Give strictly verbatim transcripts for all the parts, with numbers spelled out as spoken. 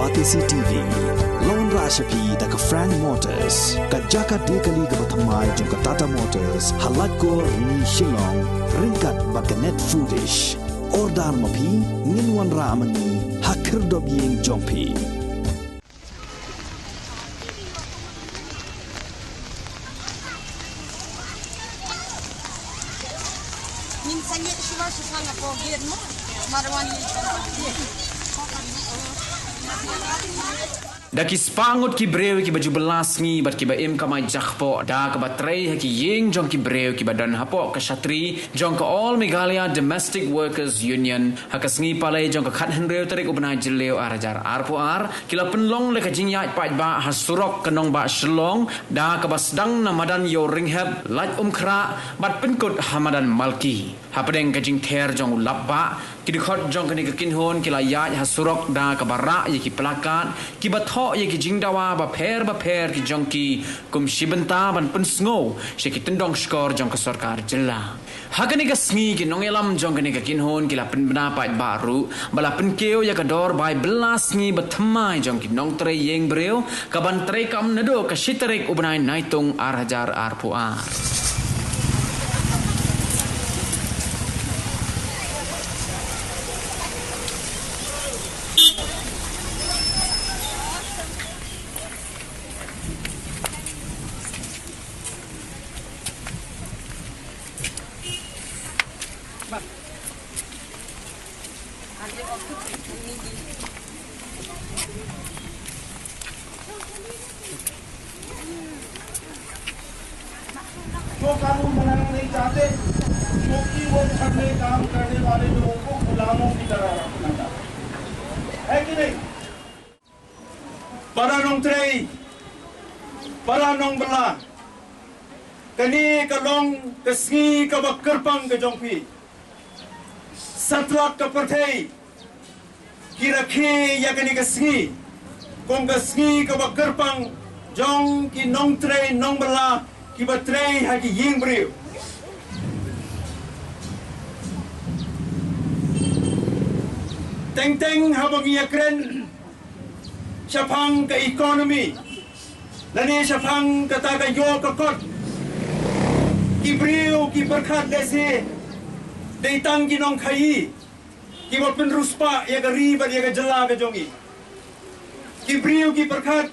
Batesi T V, la wanrah sha phi da ka Frank Motors, ka jaka die kali kaba thymmai jong ka Tata Motors, ha Laitkor Rni Shillong, ryngkat bad ka Net Foodish. Order ma phi, ngin wanrah ma ngi ha khyrdop ïing jong phi. Da ki spah ngut ki briew kiba ju bylla sngi bad kiba im kamai jakpoh, da kaba trei ha ki ïing jong ki briew kiba don hapoh ka shatri jong ka All Meghalaya Domestic Workers Union, ha ka sngi Palei jong ka khathynriew tarik u bnai Jylliew ar hajar arphew ar, ki la pynlong da ka jingïaid paidbah ha surok ka nongbah Shillong, da kaba sdang na madan Ïew Rynghep, Laitumkhrah, bad pynkut ha madan Malki. Hapdeng ka jingther jong u lapbah, ki dkhot jong kane ka kynhun ki la ïaid ha surok da kaba rah ïa ki plakat, kiba thoh ïa ki jingdawa bapher bapher ki jong ki, kum shi bynta ban pynsngew sha ki tyndong shkor jong ka sorkar jylla. Ha kane ka sngi ki nongïalam jong kane ka kynhun ki la pynbna paidbah ruh ba la pynkiew ïa ka dor bai bylla sngi bathymmai jong ki nongtrei ïing briew, kaban treikam naduh ka shi tarik u bnai Naitung ar hajar arphew ar. जो कानून बनाना नहीं चाहते, क्योंकि वो घर में काम करने वाले लोगों को गुलामों की तरह रखना चाहते हैं। है कि नहीं? Para nongtrei, para nongbylla, kane ka long ka sngi kaba kyrpang ka jong phi. Satlak ka pyrthei ki rakhe ïa kane ka sngi kum ka sngi kaba kyrpang jong ki nongtrei nongbylla kiba trei ha ki ïing briew. Teng teng haba ngi ïakren shaphang ka economy lane shaphang kata ka ïoh ka kot, ki briew ki pyrkhat lehse dei tang ki nongkhaïi kiba pynriewspah ïa ka ri bad ïa ka jylla ka jong ngi. Ki briew ki pyrkhat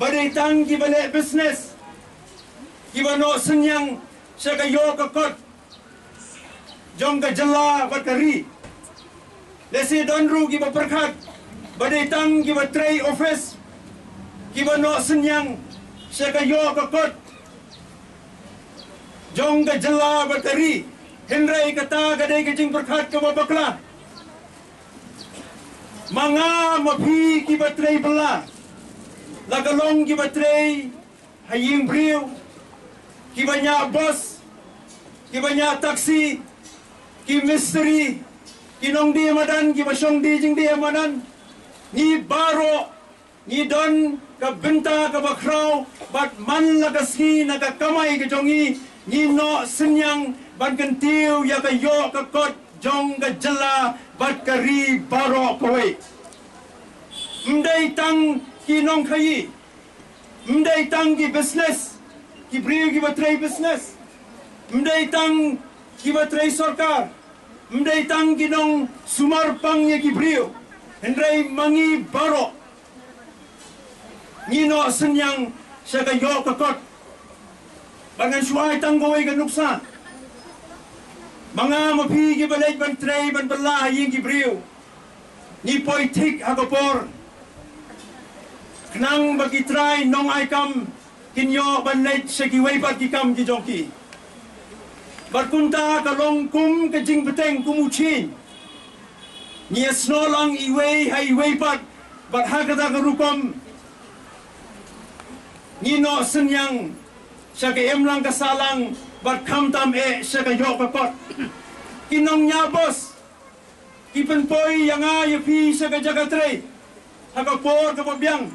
ba dei tang kiba leh business kiba noh synñiang sha ka ïoh ka kot jong ka jylla bad ka ri. Lehse don ruh kiba pyrkhat ba dei tang kiba trei office kiba noh synñiang sha ka ïoh ka kot jong ka jylla bad ka ri. Hynrei kata ka dei ka jingpyrkhat kaba bakla. Ma nga ma phi kiba trei bylla, la ka long kiba trei ha ïing briew, kiba ñiah bus, kiba ñiah taxi, ki mistri, ki nongdie madan, kiba shong die jingdie madan, ngi baroh ngi don ka bynta kaba khraw bad man la ka sngi na ka kamai ka jong ngi, ngi noh synñiang ban kyntiew ïa ka ïoh ka kot jong ka jylla bad ka ri baroh kawei. Ym dei tang ki nongkhaïi, ym dei tang ki business, ki briew kiba trei business, ym dei tang kiba trei sorkar, ym dei tang ki nongsumar pang ïa ki briew, hynrei ma ngi baroh ngi noh synñiang sha ka ïoh ka kot. Bad ngan shu ai tang kawei ka nuksa. Ma nga ma phi kiba leit ban trei ban bylla ha ïing ki briew, ngi poi thik ha ka por khnang ba ki trai nongai kam kin ïoh ban leit sha kiwei pat ki kam ki jong ki. Bad kumta ka long kum ka jingbteng kum u ching. Ngi ïasnoh lang iwei ha iwei pat, bad ha kata ka rukom ngi noh synñiang sha ka imlang ka sahlang bad khamtam eh sha ka ïoh ka kot. Ki nongñiah bus ki pynpoi ïa nga ïa phi sha ka jaka trei ha ka por kaba biang.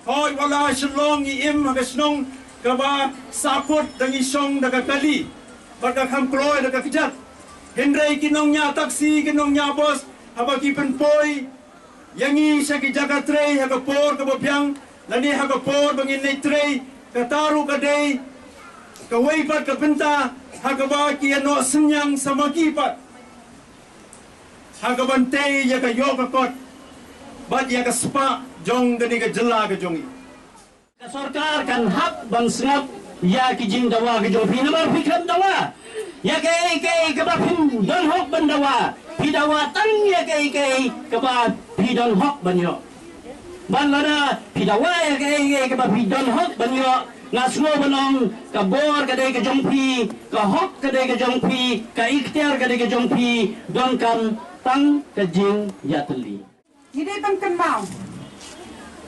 Hooid, wat la ha Shillong ngi im ha ka shnong kaba sahkut, da ngi shong da ka kali bad ka kham kloi da ka kjat. Hynrei ki nongñiah taxi, ki nongñiah bus, haba ki pynpoi Ïa ngi sha ki jaka trei ha ka por kaba biang lane ha ka por ba ngin leit trei, kata ruh ka dei kawei pat ka bynta ha kaba ki ïanoh synñiang sa ma ki pat ha ka ban tei ïa ka ïoh ka kot bad ïa ka spah jong kane ka jylla ka jong ngi. Ka sorkar kan hap ban sngap ïa ki jingdawa ki jong phi, namar phi khlem dawa ïa kaei kaei kaba phi don hok ban dawa. Phi dawa tang ïa kaei kaei kaba phi don hok ban ïoh. Ban lada phi dawa ïa kaei kaei kaba phi don hok ban ïoh, nga sngew ban ong ka bor ka dei ka jong phi, ka hok ka dei ka jong phi, ka ikhtiar ka dei ka jong phi, donkam tang ka jingïatylli. Ngi dei ban kynmaw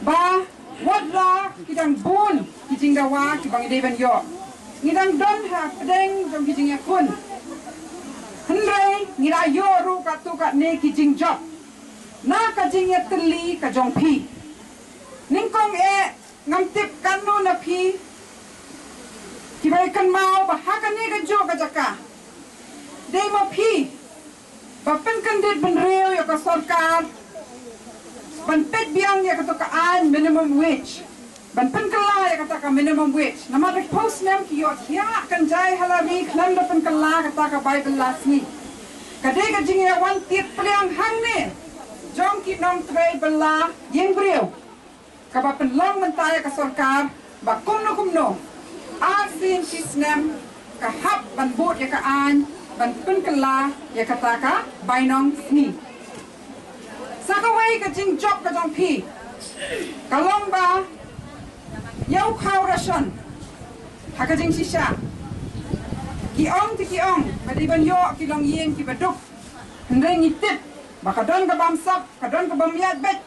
ba wat la ki dang bun ki jingdawa kiba ngi dei ban ïoh. Ngi dang don ha pdeng jong ki jingïakhun. Hynrei ngi la ïoh ruh katto katne ki jingjop na ka jingïatylli ka jong phi. Nyngkong eh ngam tip katno na phi kiba kynmaw ba ha kane kajuh ka jaka dei ma phi ba pynkyndit bynriew ïa ka sorkar ban peit biang ïa kato ka aiñ minimum wage, ban pynkylla ïa kata ka minimum wage. Namar da ki phew snem ki ïoh thiah kynjai ha la ri khlem da pynkylla kata ka bai bylla sngi. Ka dei ka jingïawan tied pliang hangne jong ki nongtrei bylla ïing briew. Kaba pynlong mynta ïa ka sorkar ba kumno kumno ar sien shi snem ka hap ban bud ïa ka aiñ ban pynkylla ïa kata ka bainong sngi. Sa kawei ka jingjop ka jong phi ka long ba ïa u khaw ration ha ka jingshisha ki ong te ki ong ba dei ban ïoh ki longïing kiba duk. Hynrei ngi tip ba ka don ka bamsap, ka don ka bamïaid beit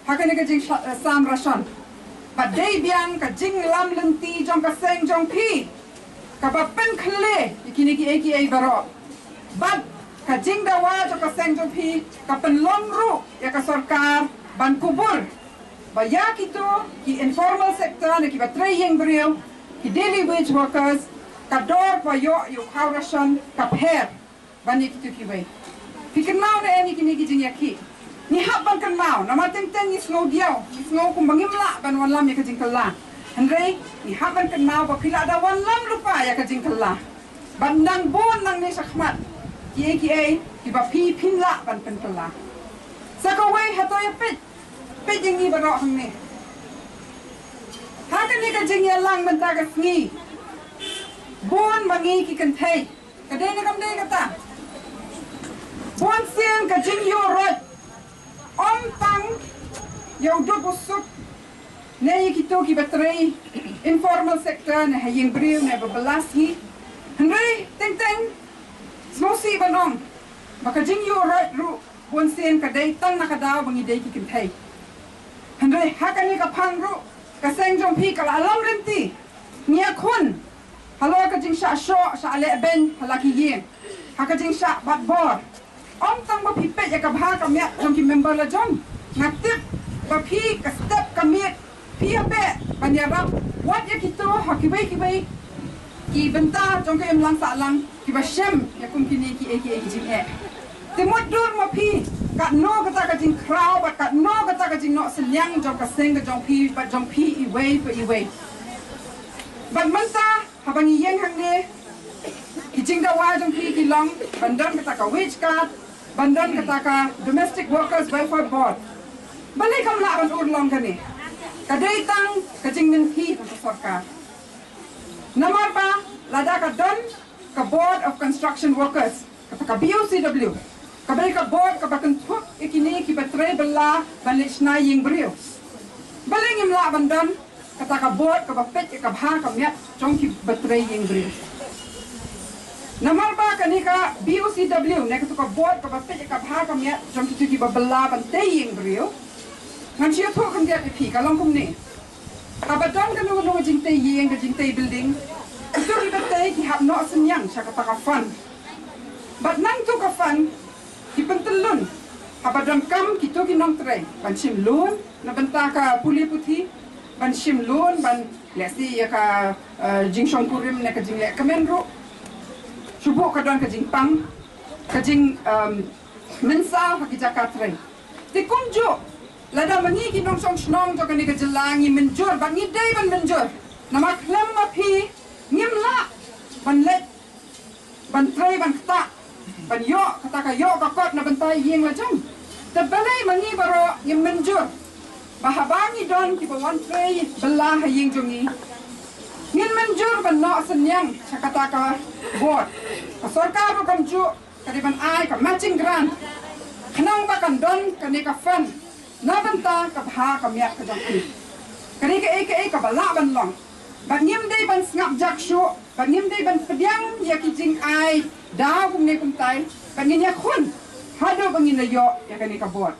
ha kane ka jingsam ration. Bad dei biang ka jinglam lynti jong ka seng jong phi kaba pynkhylleh ïa kine kiei kiei baroh. Bad ka jingdawa jong ka seng jong phi ka pynlong ruh ïa ka sorkar ban kubur ba ïa kito ki informal sector ne kiba trei ïing briew, ki daily wage workers, ka dor ba ïoh ïa u khaw ration ka pher ban ïa kito kiwei. Phi kynmaw ne em ïa kine ki jingïakhih? Ngi hap ban kynmaw, namar teng teng ngi sngew diaw, ngi sngew kumba ngim lah ban wanlam ïa ka jingkylla. Hynrei ngi hap ban kynmaw ba phi lah da wanlam lypa ïa ka jingkylla. Ban nang bun nangne shakhmat kiei kiei kiba phi phin lah ban pynkylla. Sa kawei, hato ïa peit, peit ïa ngi baroh hangne. Ha kane ka jingïalang mynta ka sngi bun ma ngi ki kynthei. Ka dei ne kam dei kata? Bun sien ka jingïuh roit ym tang ïa u duk u suk ne ïa kito kiba trei informal sector ne ha ïing briew ne ba bylla sngi. Hynrei teng teng sngewsih ban ong ba ka jingïuh roit ruh bun sien ka dei tang na ka daw ba ngi dei ki kynthei. Hynrei ha kane ka phang ruh ka seng jong phi ka la lam lynti. Ngi ïakhun halor ka jingshah shoh shah leh beiñ ha la ki ïing, ha ka jingshah bat bor. Ym tang ba phi peit ïa ka bha ka miat jong ki member la jong, nga tip ba phi ka step ka miet phi ïa beh ban ïarap wat ïa kito ha kiwei kiwei ki bynta jong ka imlang sahlang kiba shem ïa kum kine kiei kiei ki jingeh. Te mutdur ma phi katno kata ka jingkhraw bad katno kata ka jingnoh synñiang jong ka seng ka jong phi bad jong phi iwei pa iwei. Bad mynta haba ngi ïeng hangne, ki jingdawa jong phi ki long ban don kata ka wage card, ban don kata ka Domestic Workers Welfare Board. Balei kam lah ban urlong kane? Ka dei tang ka jingmynthih jong ka sorkar. Namar ba lada ka don ka Board of Construction Workers, kata ka B O C W, kaba dei ka board kaba kynthup ïa kine kiba trei bylla ban leit shna ïing briew, balei ngim lah ban don kata ka board kaba peit ïa ka bha ka miat jong kiba trei ïing briew? Namar ba kane ka B O C W ne kata ka board kaba peit ïa ka bha ka miat jong kito kiba bylla ban tei ïing briew, ngan shu ïathuh khyndiat ïa phi, ka long kumne. Haba don kano kano ka jingtei ïing, ka jingtei building, kito kiba tei ki hap noh synñiang sha kata ka fund. Bad nangto ka fund ki pyntyllun haba donkam kito ki nongtrei ban shim loan na bynta ka pule puthi, ban shim loan ban lehse ïa ka, eh, jingshongkurim ne ka jingleh kmen ruh. Shu buh ka don ka jingpang, ka jing, em, mynsaw ha ki jaka trei. Te kumjuh, lada ma ngi ki nongshong shnong jong kane ka jylla ngi mynjur, bad ngi dei ban mynjur. Namar khlem ma phi, ngim lah ban leit, ban trei, ban ktah, ban ïoh kata ka ïoh ka kot na bynta ïing la jong. Te balei ma ngi baroh ngim mynjur ba haba ngi don kiba wan trei bylla ha ïing jong ngi, ngin mynjur ban noh synñiang sha kata ka board. Ka sorkar ruh kumjuh ka dei ban ai ka matching grant khnang ba kan don kane ka fund na bynta ka bha ka miat ka jong phi. Ka dei kaei kaei kaba lah ban long. Bad ngim dei ban sngap jak shuh, bad ngim dei ban pdiang ïa ki jingai daw kumne kumtai, bad ngin ïakhun haduh ba ngin la ïoh ïa kane ka board.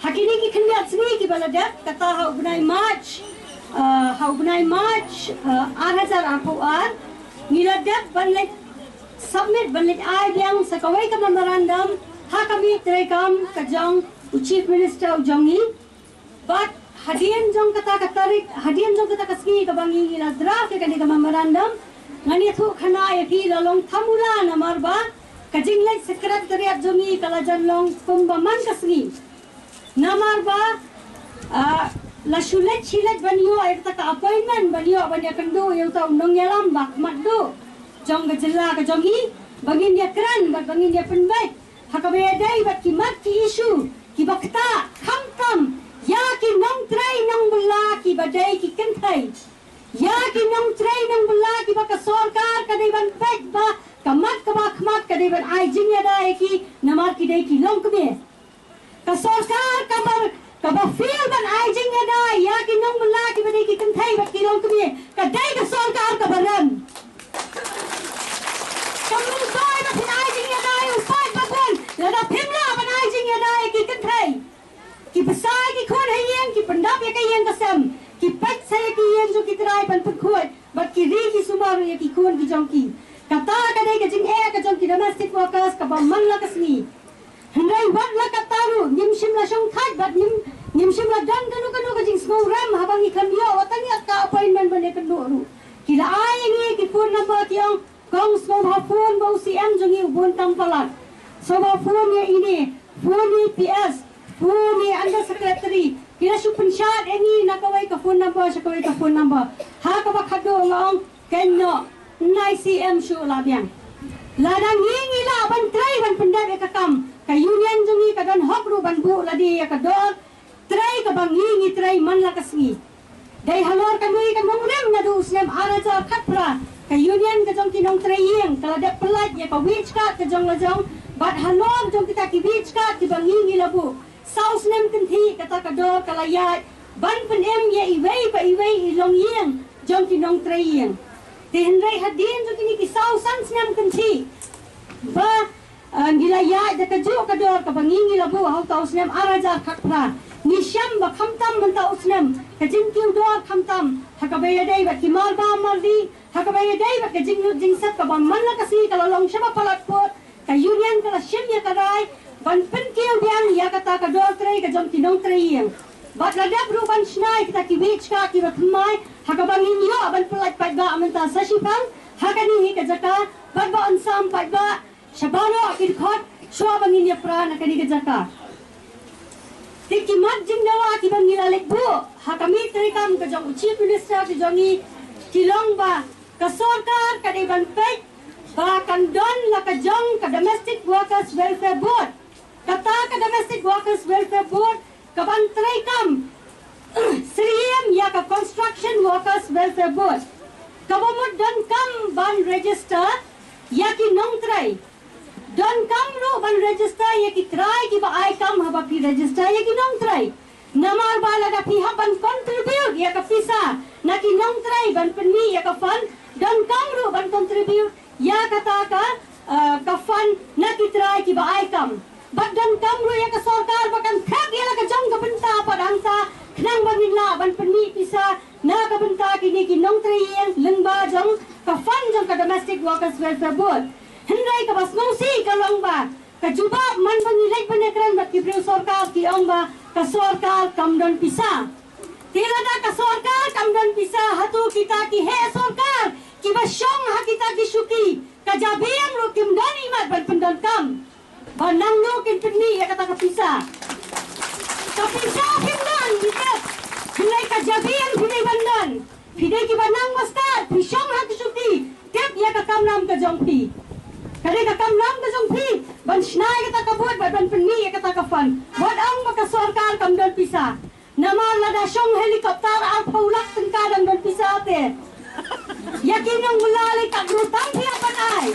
Ha kine ki khyndiat sngi kiba la dep, kata ha u bnai March, ah, ha u bnai March, ah, ar hajar arphew ar, ngi la dep ban leit submit, ban leit ai biang sa kawei ka memorandum ha ka mih treikam ka jong u Chief Minister u jong ngi. Bad hadien jong kata ka tarik, hadien jong kata ka sngi kaba ngi, ngi la draft ïa kane ka memorandum, ngan ïathuh khana ïa phi, la long thamula namar ba ka jingleit secretariat jong ngi ka la jan long kumba man ka sngi. Namar ba, ah, la shu leit shi leit ban ïoh ïa kata ka appointment, ban ïoh ban ïakynduh ïa uta u nongïalam ba khmat duh jong ka jylla ka jong ngi, ba ngin ïakren bad ba ngin ïapynbeit ha kaba ïadei bad ki mat ki issue kiba ktah, khamtam ïa ki nongtrei nongbylla kiba dei ki kynthei. Ïa ki nongtrei nongbylla kiba ka sorkar ka dei ban peit ba ka mat kaba khmat ka dei ban ai jingïada ïa ki namar ki dei ki longkmie. Ka sorkar kaba, kaba fail ban ai jingïada ïa ki nongbylla kiba dei ki kynthei bad ki longkmie, ka dei ka sorkar kaba rem. Kam myntoi ba phin ai jingïada ïa u paidbah bun lada phim lah ban ai jingïada ïa ki kynthei. Ki bsa ïa ki khun ha ïing, ki pyndap ïa ka ïing ka sem, ki peit sa ïa ki ïing jong ki trai ban pynkhuid, bad ki ri ki sumar ïa ki khun ki jong ki. Kata ka dei ka jingeh ka jong ki domestic workers kaba man la ka sngi. Hynrei wat la katta ruh ngim shym la shongthait bad ngim, ngim shym la don kano kano ka jingsngewrem haba ngi khlem ïoh wat tang ïa ka appointment ban ïakynduh ruh. Ki la ai ïa ngi ki phone number, ki ong, "Kong, sngewbha phone ba u C M jong ngi u bun tam palat. Sngewbha phone ïa ine, phone ïa i P S, phone ïa i under secretary." Ki la shu pynshad ïa ngi na kawei ka phone number sha kawei ka phone number. Ha kaba khadduh nga ong, "Kynnoh, nai C M shuh la biang." Lada ngi ngi lah ban trei ban pyndep ïa ka kam, ka union jong ngi ka don hok ruh ban buh lade ïa ka dor trei kaba ngi ngi trei man la ka sngi. Dei halor kane ka nongrim naduh u snem ar hajar khatphra, ka union ka jong ki nongtrei ïing ka la dep pyllait ïa ka wage cut ka jong la jong, bad halor jong kita ki wage cut kiba ngi ngi la buh, saw snem kynthih kata ka dor ka la ïaid ban pynim ïa iwei pa iwei i longïing jong ki nongtrei ïing. Te hynrei hadien jong kine ki saw san snem kynthih ba, ah, ngi la ïaid da kajuh ka dor kaba ngi ngi la buh ha uta u snem ar hajar khatphra, ngi shem ba khamtam mynta u snem ka jingkiew dor khamtam ha kaba ïadei bad ki marba mardi, ha kaba ïadei bad ka jinglut jingsep kaba man la ka sngi ka la long shaba palat put. Ka union ka la shim ïa ka rai ban pynkiew biang ïa kata ka dor trei ka jong ki nongtrei ïing. Bad la dep ruh ban shna ïa kita ki wage cut kiba thymmai ha kaba ngin ïoh ban pyllait paidbah mynta sa shiphang ha kane hi ka jaka, bad ba yn sam paidbah sha baroh ki dkhot shuwa ba ngin ïapra na kane ka jaka. Te ki mat jingdawa kiba ngi la leit buh ha ka mih treikam ka jong u Chief Minister ka jong ngi ki long ba ka sorkar ka dei ban peit ba kan don la ka jong ka Domestic Workers Welfare Board. Kata ka Domestic Workers Welfare Board ka ban treikam syriem ïa ka Construction Workers Welfare Board. Kaba mut donkam ban register ïa ki nongtrei. Donkam ruh ban register ïa ki trai kiba ai kam haba phi register ïa ki nongtrei. Namar ba lada phi hap ban contribute ïa ka pisa na ki nongtrei ban pynmih ïa ka fund, donkam ruh ban contribute ïa kata ka, eh, ka fund na ki trai kiba ai kam. Bad donkam ruh ïa ka sorkar ba kan thep ïa la ka jong ka bynta pat hangta khnang ba ngin lah ban pynmih pisa na ka bynta kine ki nongtrei ïing lyngba jong ka fund jong ka Domestic Workers Welfare Board. Hynrei kaba sngewsih ka long ba ka jubab man ba ngi leit ban ïakren bad ki briew sorkar ki ong ba ka sorkar kam don pisa. Te lada ka sorkar kam don pisa, hato kita ki heh sorkar kiba shong ha kita ki shuki ka jabieng ruh kim don imat ban pyndonkam ba nangno kin pynmih ïa kata ka pisa. Ka pisa phim don, phi tip. Hynrei ka jabieng phi dei ban don. Phi dei kiba nang ba stad, phi shong ha ka shuki. Tip ïa ka kamram ka jong phi. Ka dei ka kamram ka jong phi ban shna ïa kata ka vote bad ban pynmih ïa kata ka fund. Wat ong ba ka sorkar kam don pisa. Namar lada shong helicopter arphew lak tyngka dang don pisa te. Ïa ki nongbylla lei ka gru tam phi ïa ban ai.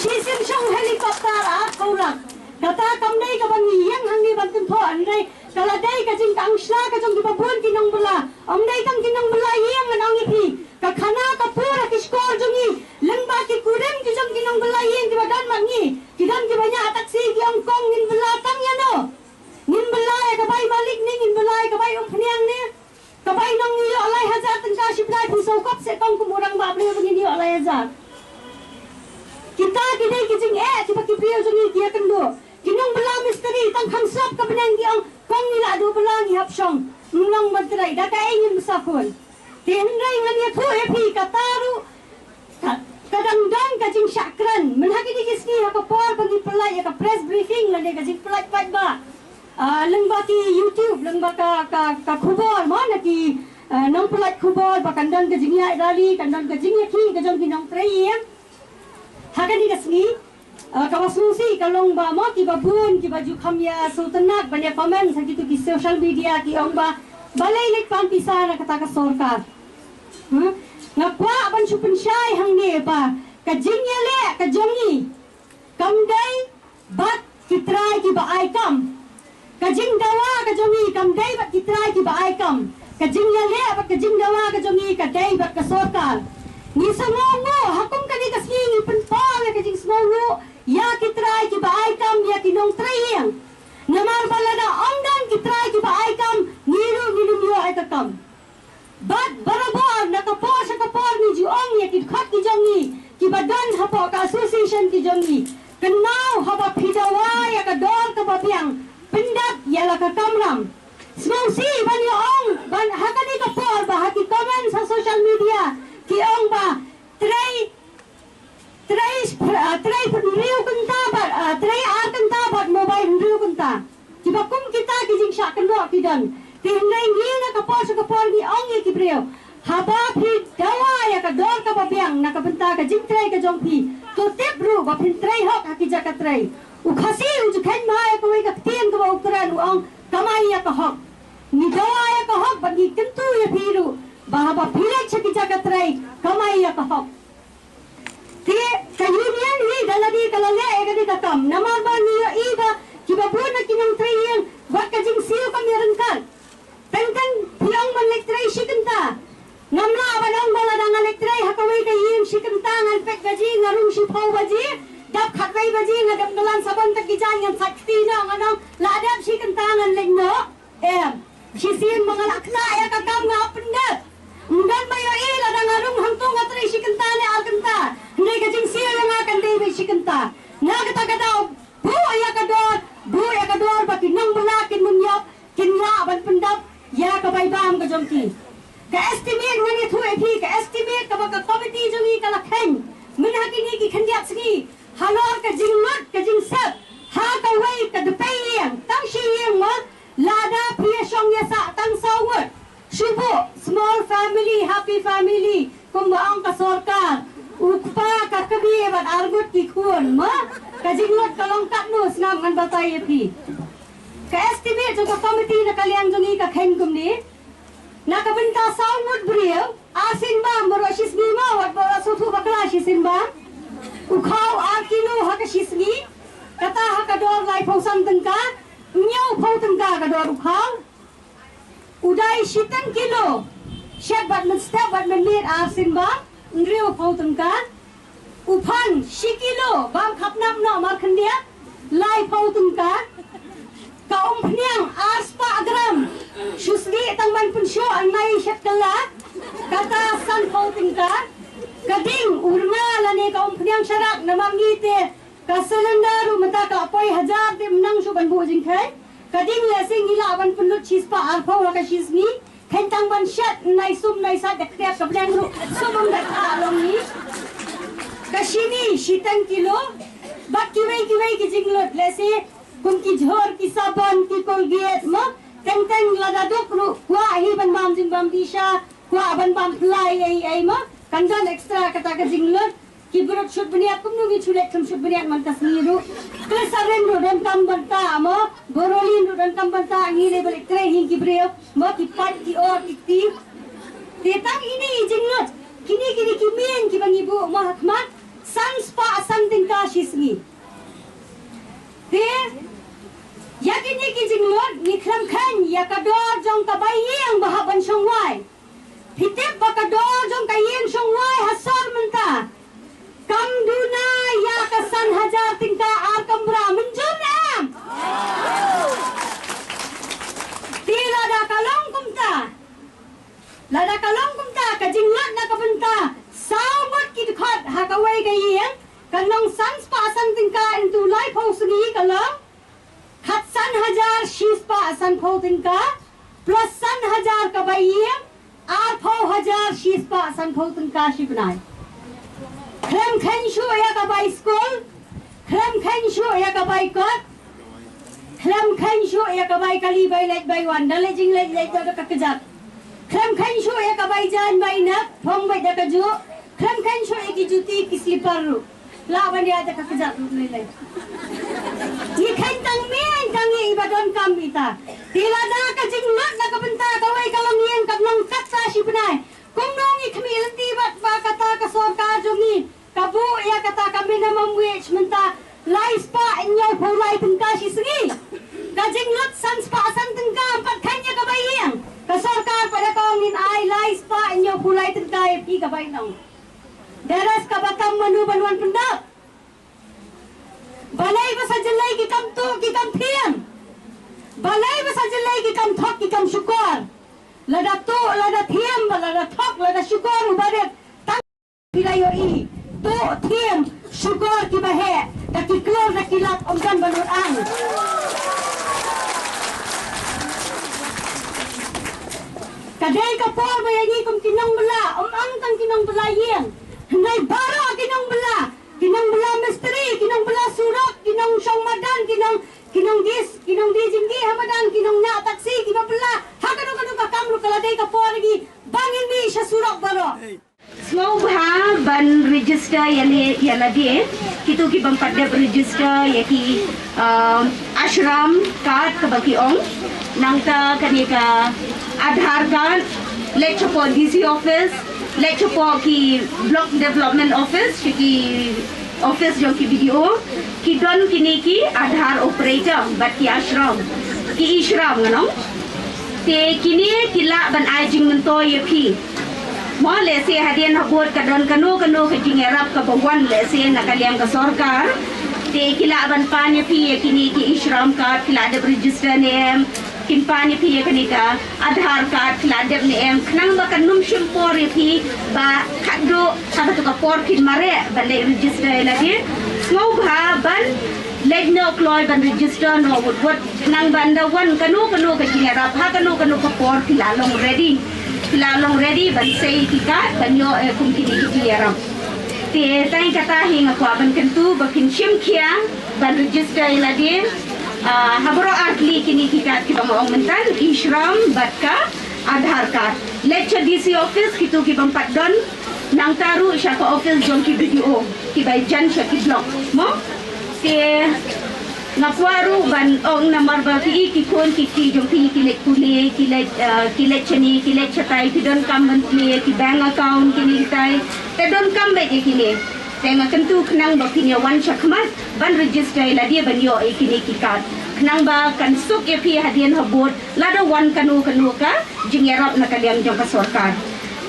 Shisien shong helicopter arphew lak. Kata kam dei kaba ngi ïeng hangne ban kynthoh, hynrei ka la dei ka jingtang shla ka jong kiba bun ki nongbylla. Ym dei tang ki nongbylla, ïeng ngan ong ïa phi. Ka khana ka pur ha ki shkor jong ngi, lyngba ki kurim ki jong ki nongbylla ïeng kiba don ma ngi. Ki don kiba ñiah taxi, ki ong kong ngin bylla tang ïano. Ngin bylla ïa ka bai malik ne, ngin bylla ïa ka bai umphniang ne. Ka bai nong ngi ïoh lai hajar tyngka shi bnai, phi sngewkop se kong kum u rangbah briew ba ngin ïoh lai hajar. Kita ki dei ki jingeh kiba ki briew jong ngi ki ïakynduh. Ki nongbylla mistri tang kham sop ka bneng ki ong kong ngi la duh bylla ngi hap shong. Ym long ban trei da kaei ngin bsa khun. Te hynrei ngan ïathuh ïa phi kata ruh ka, ka dang don ka jingshah kren. Mynha kine ki sngi ha ka por ba ngi pynlait ïa ka press briefing lane ka jingpynlait paidbah, ah, lyngba ki YouTube, lyngba ka, ka, ka khubor mo na ki, ah, nongpynlait khubor ba kan don ka jingïaid rally, kan don ka jingïakhih ka jong ki nongtrei ïing. Ha kane ka sngi, ah, kaba sngewsih ka long ba mo kiba bun kiba ju kham ïa sngewtynnat ban ïa comment ha kito ki social media ki ong ba balei leit pan pisa na kata ka sorkar. Hmm? Nga kwah ban shu pynshai hangne ba ka jingïaleh ka jong ngi kam dei bad ki trai kiba ai kam. Ka jingdawa ka jong ngi kam dei bad ki trai kiba ai kam. Ka jingïaleh bad ka jingdawa ka jong ngi ka dei bad ka sorkar. Ngi sngewnguh ha kum kane ka sngi ngi pynpaw ïa ka jingsngewnguh ïa ki trai kiba ai kam ïa ki nongtrei ïing. Namar ba lada ym don ki trai kiba ai kam ngi ruh ngin ym ïoh ïa ka kam. Bad barabor na ka por sha ka por ngi ju ong ïa ki dkhot ki jong ngi kiba don hapoh ka association ki jong ngi. Kynmaw haba phi dawa ïa ka dor kaba biang pyndep ïa la ka kamram. Sngewsih ban ïa ong ban ha kane ka por ba ha ki comments ha social media ki ong ba trei trei, ah, trei hynriew kynta bad, ah, trei ar kynta bad mobile hynriew kynta. Kiba kum kita ki jingshah kynnoh ki don. Te hynrei ngi na ka por sha ka por ngi ong ïa ki briew. Haba phi dawa ïa ka dor kaba biang na ka bynta ka jingtrei ka jong phi. To tip ruh ba phin trei hok ha ki jaka trei. U Khasi u ju kheiñ ma ïa kawei ka ktien kaba u kren u ong kamai ïa ka hok. Ngi dawa ïa ka hok bad ngi kyntu ïa phi ruh. Ba haba phi leit sha ki jaka trei kamai ïa ka hok. Te ka union hi da lade ka la leh ïa kane ka kam. Namar ba ngi ïohi ba kiba bun na ki nongtrei ïing wat ka jingsiew kam ïaryngkat. Teng teng phi ong ban leit trei shi kynta. Ngam lah ban ong ba lada nga leit trei ha kawei ka ïing shi kynta ngan peit baje, nga rung shiphew baje, dap khatwei baje nga dep ngan lan sabon tang ki jaiñ ngan sait kti noh, ngan ong la dep shi kynta ngan leit noh. Em, shisien ma nga la ktah ïa ka kam nga pyndep. Ym don ba ïohi lada nga rung hangto nga trei shi kynta ne ar kynta. Hynrei ka jingsiew ïa nga kan dei beit shi kynta. Na kata ka daw buh ïa ka dor, buh ïa ka dor ba ki nongbylla kin ym ïoh, kin lah ban pyndap ïa ka bai bam ka jong ki. Ka estimate ngan ïathuh ïa phi, ka estimate kaba ka komiti jong ngi ka la kheiñ mynha kine ki khyndiat sngi halor ka jinglut ka jingsep ha kawei ka dpei ïing, tang shi ïing mo. Lada phi ïa shong ïa sah tang saw ngut, shu buh small family, happy family, kumba ong ka sorkar. U kpa, ka kmie bad ar ngut ki khun, mo? Ka jinglut ka long katno sngap ngan batai ïa phi. Ka estimate jong ka komiti na ka liang jong ngi ka kheiñ kumne. Na ka bynta saw ngut briew, ar sien bam baroh shi sngi mo, wat baroh sngewthuh bakla shi sien bam. U khaw ar kilo ha ka shi sngi. Kata ha ka dor laiphew san tyngka, hynñiewphew tyngka ka dor u khaw. U dai shiteng kilo, shet bad mynstep bad mynmiet ar sien bam, hynriewphew tyngka. U phan shi kilo, bam khapnap noh mar khyndiat, laiphew tyngka. Ka umphniang ar spah gram, shu sdih tang ban pynshoh, nai shet kylla, kata sanphew tyngka. Ka ding, u rnga lane ka umphniang sharak, namar ngi te ka cylinder ruh mynta ka la poi hajar, te ym nang shuh ban buh jingkheiñ. Ka ding lehse ngi lah ban pynlut shispah arphew ha ka shi sngi. Kheiñ tang ban shet, nai sum nai sait da khriat ka bneng ruh sum ym da kha long ngi. Ka shini shiteng kilo. Bad kiwei kiwei ki jinglut lehse Kum ki jhur, ki sabon, ki Colgate mo. Teng teng lada duk ruh kwah hi ban bam jingbam disha, kwah ban bam plie ei ei mo. Kan don extra kata ka jinglut. Ki brut shut bniat kumno ngi shu leit khlem shut bniat man ka sngi ruh. Glycerin ruh donkam bynta mo. Borolin ruh donkam bynta, ngi leh ba leh trei hi ki briew mo, ki pait ki or ki kti. Te tang ine i jinglut, kine kine ki mien kiba ngi buh mo ha khmat, san spah san tyngka shi sngi. Te ïa kine ki jinglut ngi khlem kheiñ ïa ka dor jong ka bai ïing ba hap ban shong wai. Phi tip ba ka dor jong ka ïing shong wai ha sor mynta kam duna ïa ka san hajar tyngka ar kamra, mynjur ne em? Te lada ka long kumta, lada ka long kumta, ka jinglut na ka bynta saw ngut ki dkhot ha kawei ka ïing, ka long san spah san tyngka into laiphew sngi ka long khatsan hajar shispah sanphew tyngka, plus san hajar ka bai ïing, arphew hajar shispah sanphew tyngka shi bnai. Khlem kheiñ shuh ïa ka bai skul, khlem kheiñ shuh ïa ka bai kot, khlem kheiñ shuh ïa ka bai kali, bai leit bai wan, da leit jingleit leit da ka kjat. Khlem kheiñ shuh ïa ka bai jaiñ bai nep, phong beit da kajuh. Khlem kheiñ shuh ïa ki juti ki slipar ruh. Lah ban ïa da ka kjat ruh lei lei. Ngi kheiñ tang mih tang ïa iba donkam ita. Te lada ka jinglut na ka bynta kawei ka longïing ka long kata shi bnai, kumno ngi khmih lynti bad ba kata ka sorkar jong ngi ka buh ïa kata ka minimum wage mynta lai spah hynñiewphew lai tyngka shi sngi. Ka jinglut san spah san tyngka, em pat kheiñ ïa ka bai ïing. Ka sorkar pat ka ong ngin ai lai spah hynñiewphew lai tyngka ïa phi ka bai nong. Dei re kaba tam mano ban wan pyndap? Balei ba sa jyllei ki kam tuh ki kam thiem? Balei ba sa jyllei ki kam thok ki kam shukor? Lada tuh, lada thiem, ba lada thok, lada shukor u barit. Tang phi la ïohi, tuh, thiem, shukor kiba heh, da ki klur da ki lak ym don ba nud ang. Ka dei ka por ba ïa ngi kum ki nongbylla, ym ang tang ki nongbylla ïing, hynrei baroh ki nongbylla, ki nongbylla mistri, ki nongbylla surok, ki nongshong madan, ki nong, ki nongdie, ki nongdie jingdie ha madan, ki nongñiah taxi, kiba bylla ha kano kano ka kam ruh, ka la dei ka por ïa ngi ba ngin mih sha surok baroh. Sngewbha ban register ïa ne ïa lade, kito ki bym pat dep register ïa ki, um, ashram card kaba ki ong. Nangta kane ka Aadhaar card, leit shapoh D C office, leit shapoh ki block development office, ki office jong ki B D O, ki don kine ki Aadhaar operator bad ki ashram, ki e-shram ngan ong. Te kine ki lah ban ai jingmyntoi ïa phi. Mo, lehse hadien habud ka don kano kano ka jingïarap kaba wan, lehse na ka liang ka sorkar, te ki lah ban pan ïa phi ïa kine ki e-shram card, ki lah dep register ne em, kin pan ïa phi ïa kane ka Aadhaar card, ki lah dep ne em, khnang ba kan ym shim por ïa phi ba khatduh kaba tu ka por phin mareh ban leit register ïa lade. Sngewbha ban leit noh kloi ban register noh wut wut, khnang ba ynda wan kano kano ka jingïarap ha kano kano ka por phi la long ready, phi la long ready ban sei ki card ban ïoh, eh, kum kine ki jingïarap. Te tang kata hi nga kwah ban kyntu ba phin shim khia ban register ïa lade, ah, ha baroh ar tylli kine ki card kiba nga ong mynta, e-shram bad ka Aadhaar card. Leit sha D C office kito ki bym pat don, nangta ruh sha ka office jong ki B D O kiba jan sha ki block, mo? Te nga kwah ruh ban ong namar ba ki, ki khun ki kti jong phi ki leit pule, ki leit, ah, ki leit shane, ki leit shatai, ki donkam ban plie ki bank account kine kitai. Te donkam beit ïa kine. Te nga kyntu khnang ba phin ïa wan shakhmat ban register ïa lade ban ïoh ïa kine ki card, khnang ba kan suk ïa phi hadien habud lada wan kano kano ka jingïarap na ka liang jong ka sorkar.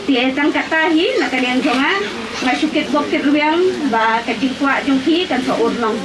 Te tang kata hi na ka liang jong nga, nga shu kitbok kitrwiang ba ka jingkwah jong phi kan sa urlong.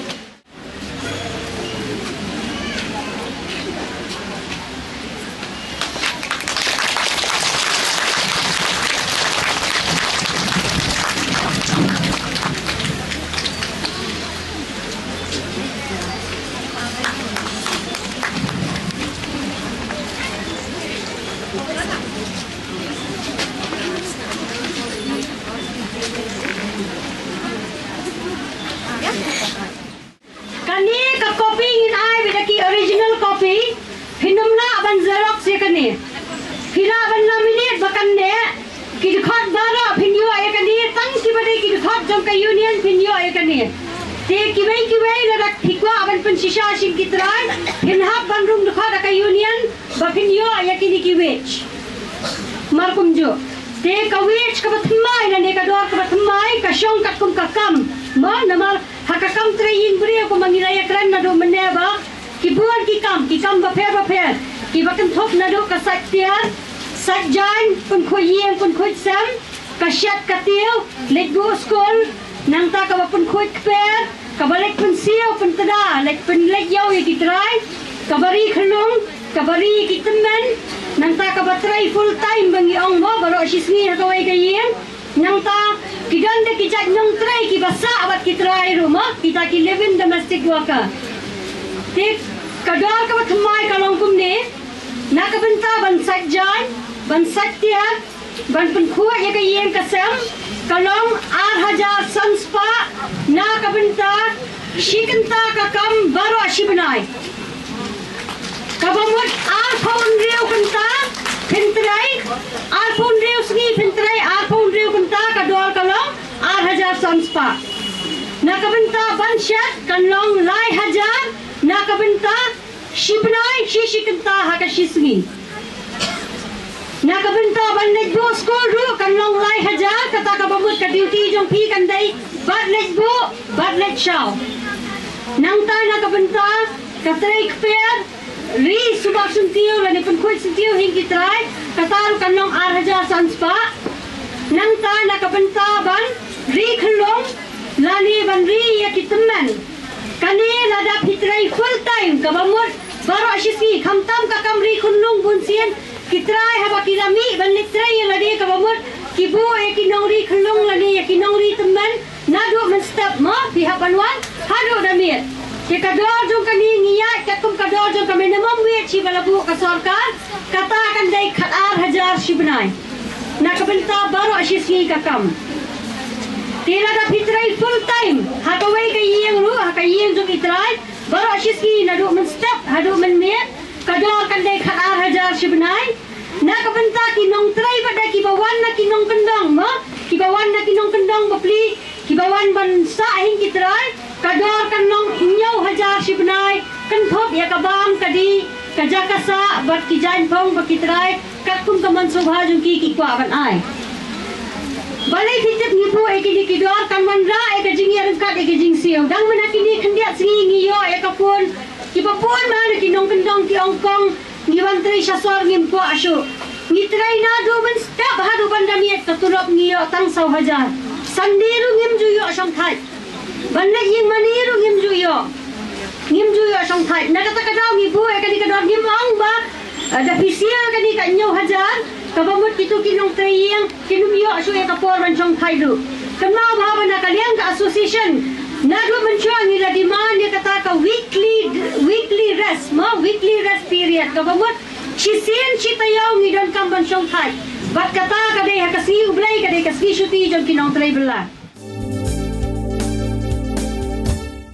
Ban xerox ïa kane. Phi lah ban laminate ba kan neh. Ki dkhot baroh phin ïoh ïa kane, tang kiba dei ki dkhot jong ka union phin ïoh ïa kane. Te kiwei kiwei lada phi kwah ban pynshisha sha ki trai, phin hap ban rung dkhot ha ka union ba phin ïoh ïa kine ki wage. Mar kumjuh. Te ka wage kaba thymmai lane ka dor kaba thymmai ka shong katkum ka kam. Mo, namar ha ka kam trei ïing briew kumba ngi la ïakren naduh mynne ba ki bun ki kam, ki kam bapher bapher, kiba kynthup naduh ka sait tiar, sait jaiñ, pynkhuid ïing, pynkhuid sem, ka shet ka tiew, leit buh skul, nangta kaba pynkhuid kper, kaba leit pynsiew pyntda, leit pynleit ïew ïa ki trai, kaba ri khyllung, kaba ri ïa ki tymmen, nangta kaba trei full time ba ngi ong mo baroh shi sngi ha kawei ka ïing. Nangta ki don de ki jait nongtrei kiba sah bad ki trai ruh mo, kita ki live-in domestic worker. Te ka dor kaba thymmai ka long kumne, na ka bynta ban sait jaiñ, ban sait tiar, ban pynkhuid ïa ka ïing ka sem, ka long ar hajar san spah, na ka bynta shi kynta ka kam baroh shi bnai. Kaba mut arphew hynriew kynta phin trei, arphew hynriew sngi phin trei, arphew hynriew kynta ka dor ka long ar hajar san spah. Na ka bynta ban shet kan long lai hajar, na ka bynta shi bnai shi shi kynta ha ka shi sngi. Na ka bynta ban leit buh skul ruh kan long lai hajar, kata kaba mut ka duty jong phi kan dei bad leit buh bad leit shaw. Nangta na ka bynta ka trei kper, ri suba syntiew lane pynkhuid syntiew ha ki trai, kata ruh kan long ar hajar san spah. Nangta na ka bynta ban ri khyllung lane ban ri ïa ki tymmen. Kane lada phi trei full time kaba mut baroh shi sngi, khamtam ka kam ri khyllung bunsien, ki trai haba ki la mih ban leit trei ïa lade kaba mut ki buh ïa ki nongri khyllung lane ïa ki nongri tymmen, naduh mynstep mo phi hap ban wan haduh da miet. Te ka dor jong kane ngi ïaid katkum ka dor jong ka minimum wage ba la buh ka sorkar, kata kan dei khatar hajar shi bnai. Na ka bynta baroh shi sngi ka kam. Te lada phi trei full time ha kawei ka ïing ruh, ha ka ïing jong i trai, baroh shi sngi naduh mynstep haduh mynmiet, ka dor kan dei khatar hajar shi bnai. Na ka bynta ki nongtrei bad kiba wan na ki nongkyndong mo, kiba wan na ki nongkyndong bapli, kiba wan ban sah ha ki trai, ka dor kan long hynñiew hajar shi bnai, kynthup ïa ka bam ka dih, ka jaka sah bad ki jaiñphong bad ki trai, katkum ka mon sngewbha jong ki ki kwah ban ai. Balei phi tip ngi buh ïa kine ki dor, kan wanrah ïa ka jingïaryngkat ïa ka jingsiew. Dang mynta kine khyndiat sngi ngi ïoh ïa ka phone, kiba phone ma na ki nongkyndong ki ong kong, ngi wan trei sha sor ngim kwah shuh. Ngi trei naduh mynstep haduh ban da miet, ka tulop ngi ïoh tang saw hajar. Sunday ruh ngim ju ïoh shongthait. Ban leit ïing mane ruh ngim ju ïoh. Ngim ju ïoh shongthait. Na kata ka daw ngi buh ïa kane ka dor, ngim ong ba, eh, da phi siew ïa kane ka hynñiew hajar, kaba mut kito ki nongtrei ïing kin ym ïoh shuh ïa ka por ban shongthait ruh. Kynmaw ba haba na ka liang ka association, naduh mynshuwa ngi la demand ïa kata ka weekly, weekly rest mo, weekly rest period, kaba mut shisien shi taïew ngi donkam ban shongthait. Bad kata ka dei ha ka sngi U Blei, ka dei ka sngi shuti jong ki nongtrei bylla.